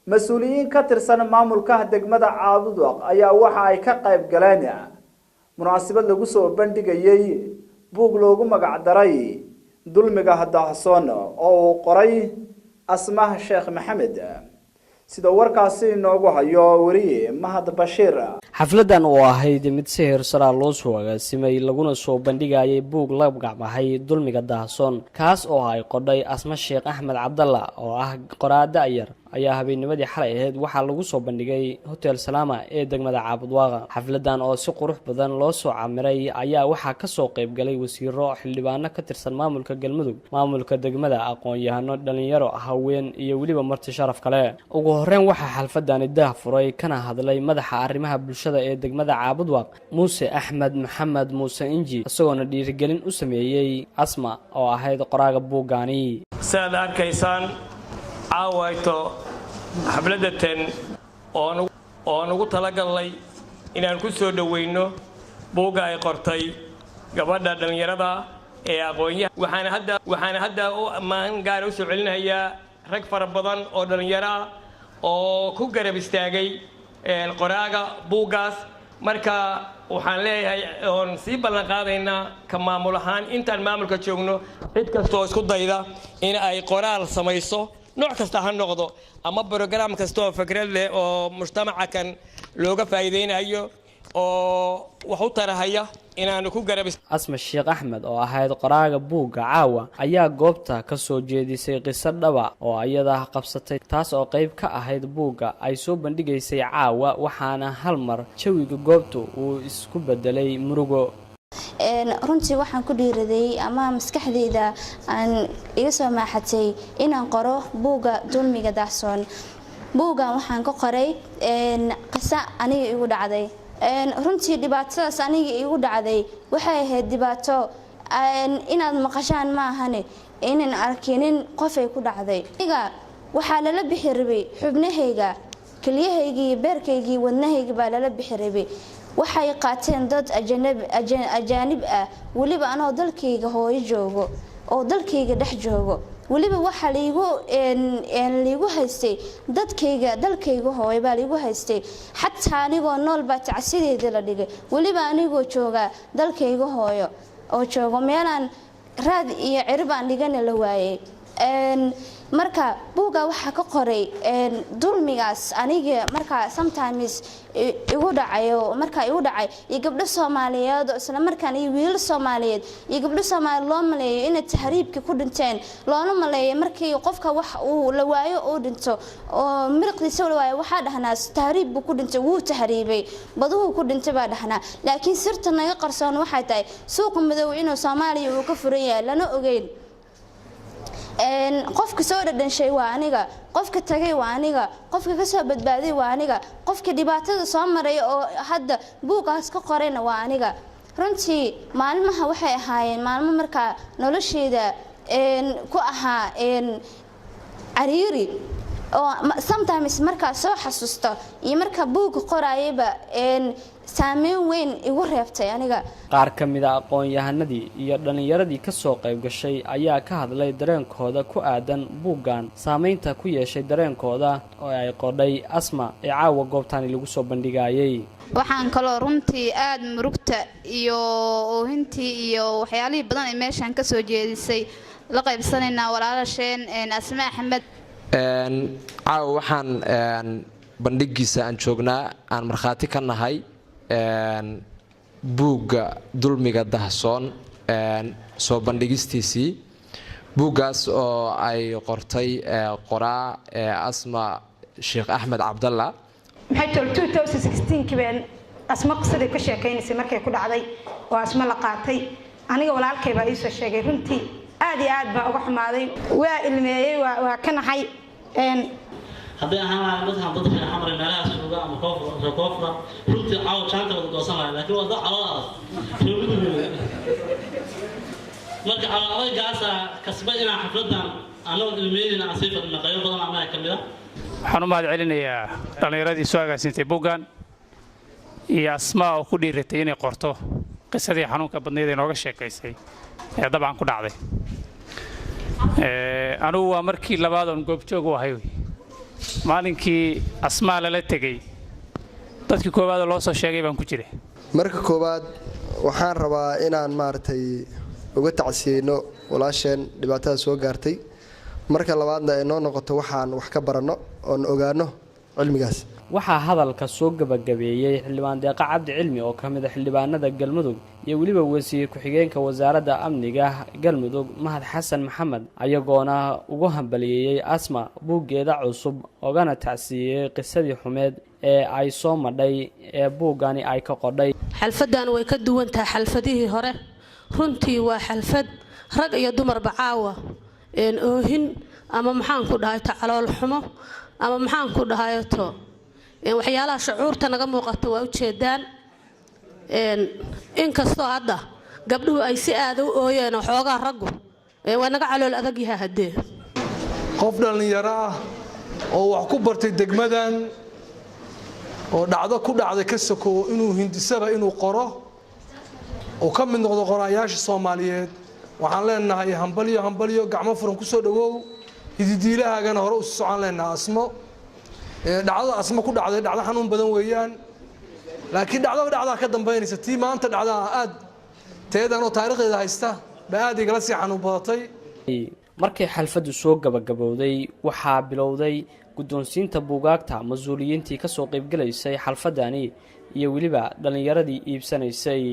Mas-uuliyiin ka tirsan maamulka degmada Caabudwaq ayaa waxa ay ka qayb galeen munaasabad lagu soo bandhigayay buug loogu magac daray Dulmiga Daahsoon oo uu qoray Asmah Sheekh Maxamed, sida warkaasi inoogu hayo weriye Mahad Bashiir. Xafladan oo ahayd mid si heersaraa loo soo agaasimay, laguna soo bandhigayay buug la magacbaxay Dulmiga Daahsoon, kaas oo ay qodhay Asma Sheekh Axmed Cabdalla oo ah qoraa da-yar, ayaa habeennimadii xalay ahayd waxaa lagu soo bandhigay Hotel Salaama ee degmada Caabudwaaqa. Xafladan oo si qurux badan loo soo camiray ayaa waxaa kasoo qayb galay wasiiro, xildhibaano ka tirsan maamulka Galmudug, maamulka degmada, aqoon-yahano, dhalinyaro, haween iyo weliba marti sharaf kale. Ugu horeyn waxaa xalfadani daah furay kana hadlay madaxa arrimaha bulshada ee degmada Caabudwaaq, Muuse Axmed Maxamed Muuse Inji, isagoona dhiirigelin u sameeyey Asma oo ahayd qoraaga buuggaani. Sidaad arkaysaan, caawayto xafladatan oon ugu talagalnay inaan ku soo dhoweyno buugga ay qortay gabadha dhallinyarada ee aqoonyaha, waxaana hadda u ammaan gaara u soo celinayaa rag fara badan oo dhallinyaro ah oo ku garab istaagay qoraaga buuggaas. Marka waxaan leeyahay oon sii ballan qaadaynaa ka maamul ahaan, intaan maamulka joogno, cid kasta oo isku dayda in ay qoraal samayso, nooc kasta ha noqdo, ama program kasta oo fikrad leh oo mujtamaca kan looga faa'iidaynayo oo wax u tarahaya, inaanu ku garab Asma Sheekh Axmed oo ahayd qoraaga buugga caawa ayaa goobta ka soo jeedisay qiso dhaba oo ayada qabsatay, taas oo qayb ka ahayd buugga ay soo bandhigaysay caawa, waxaana hal mar jawiga goobta uu isku bedelay murugo. Runtii waxaan ku dhiiraday ama maskaxdeyda aan iga soo maaxatay inaan qoro buugga Dulmiga Daahsoon. Buuggan waxaan ka qoray qiso aniga igu dhacday. Runtii dhibaatadaas aniga igu dhacday waxay ahayd dhibaato inaad maqashaan ma ahane inan arkinin qofay ku dhacday. Aniga waxaa lala bixi rabay xubnahayga, kelyahaygii, beerkaygii, wadnahayga baa lala bixi rabay. Waxay qaateen dad ajaanib ah, weliba anoo dalkayga hooyo joogo oo dalkayga dhex joogo. Weliba waxaa liigu haystay dadkayga, dalkayga hooyo baa liigu haystay. Xataa anigoo nool baa tacsideeda la dhigay, weliba anigoo jooga dalkayga hooyo oo joogo meelaan raad iyo cirib aan dhigana la waayay. Marka buugga waxaa ka qoray dulmigaas aniga markaa sometimes igu dhacay, markaa igu dhacay, iyo gabdho Soomaaliyeed oo isla markaan iyo wiilal Soomaaliyeed iyo gabdho Soomaaliyeed loo maleeyo inay tahriibka ku dhinteen, loona maleeyo markii qofka wax uu la waayo uu dhinto oo miriqdiisa la waayo, waxaa dhahnaa tahriib buu ku dhintay, wuu tahriibay, baduhu ku dhintay baa dhahnaa. Laakiin sirta naga qarsoon waxay tahay suuqa madow inuu Soomaaliya uu ka furan yahay, lana ogeyn. Qofka soo dhadhanshay waa aniga, qofka tagay waa aniga, qofka kasoo badbaaday waa aniga, qofka dhibaatada soo maray oo hadda buugaas ka qorayna waa aniga. Runtii maalmaha waxay ahaayeen maalmo markaa nolosheeda ku ahaa cariiri oo sometimes markaa soo xasuusto iyo markaa buugga qoraayayba saameyn weyn igu reebtay aniga. Qaar ka mid a aqoon-yahanadii iyo dhallinyaradii ka soo qayb gashay ayaa ka hadlay dareenkooda ku aadan buuggan saameynta ku yeeshay dareenkooda oo ay qodhay Asma ee caawa goobtani lagu soo bandhigayay. Waxaan kaloo runtii aada murugta iyo oohintii iyo waxyaalihii badan ee meeshaan ka soo jeedisay la qaybsanaynaa walaalasheen Asme Axmed. Caawa waxaan bandhigiisa aan joognaa, aan markhaati ka nahay buugga Dulmiga Dahsoon soo bandhigistiisii, buuggaas oo ay qortay qoraa Asma Sheekh Axmed Cabdalla. Maxay tol 2016 been Asma qisadii ka sheekaynaysay markay ku dhacday oo Asma la qaatay. Aniga walaalkay baa iisoo sheegay. Runtii aad iyo aad baa uga xumaaday, waa ilmeeyey, waa ka naxay. Hadday ahaan lahay dadkan dad reer Xamar meelahaas jooga ama koonfur, koonfura, runtii caawa jaanta wada goosan lahay, laakiin waa dad calooladas reer Mudug. Marka calool adaygaasa kasbay inaan xafladan annagoon ilmeynayna aan sii fadhino, qaybo badan annaga ka mid a. Waxaan u mahad celinayaa dhallinyaradii soo agaasintay buuggan iyo Asmaa oo ku dhiiratay inay qorto qisadii xanuunka badnayd ee nooga sheekaysay ee dabcan ku dhacday. Anugu waa markii labaad oon goobjoog u ahay. Maalinkii Asmaa lala tegey, dadkii koowaadoo loo soo sheegay baan ku jiray. Marka koowaad, waxaan rabaa inaan, maaragtay, uga tacsiyeyno walaasheen dhibaatada soo gaartay. Marka labaadna, ay noo noqoto waxaan wax ka baranno oon ogaano cilmigaas. Waxaa hadalka soo gabagabeeyey Xildhibaan Deeqa Cabdi Cilmi oo ka mid a xildhibaanada Galmudug iyo weliba wasiir ku-xigeenka Wasaaradda Amniga Galmudug, Mahad Xasan Maxamed, ayagoona ugu hambaliyeeyey Asma buuggeeda cusub, ogana tacsiiyey qisadii xumeed ee ay soo madhay ee buuggani ay ka qodhay. Xalfadan way ka duwan tahay xalfadihii hore. Runtii waa xalfad rag iyo dumarba caawa oohin ama, maxaan ku dhahay, to calool xumo ama, maxaan ku dhahay, to waxyaalaha shucuurta naga muuqata waa ujeedaan. Inkastoo hadda gabdhuhu ay si aada u ooyeen oo xoogaa raggu waa naga calool adag yaha haddee. Qof dhallinyaro ah oo wax ku bartay degmadan oo dhacdo ku dhacday ka sokowo inuu hindisaba inuu qoro oo ka mid noqdo qoraayaasha Soomaaliyeed, waxaan leenahay hambalyo, hambalyo, gacmo furan kusoo dhawow. Hididiilahaagana hore usi socon leenahay. Asmo, dhacdada Asmo ku dhacday dhacdo xanuun badan weeyaan, laakiin dhacdaba dhacdaa ka dambaynaysa. Tii maanta dhacdaa aad teedan oo taariikhdeeda haysta ba aad igala sii xanuun badatay. Markay xalfaddu soo gabagabowday, waxaa bilowday guddoonsiinta buugaagta mas-uuliyiintii kasoo qaybgalaysay xalfadani iyo weliba dhallinyaradii iibsanaysay.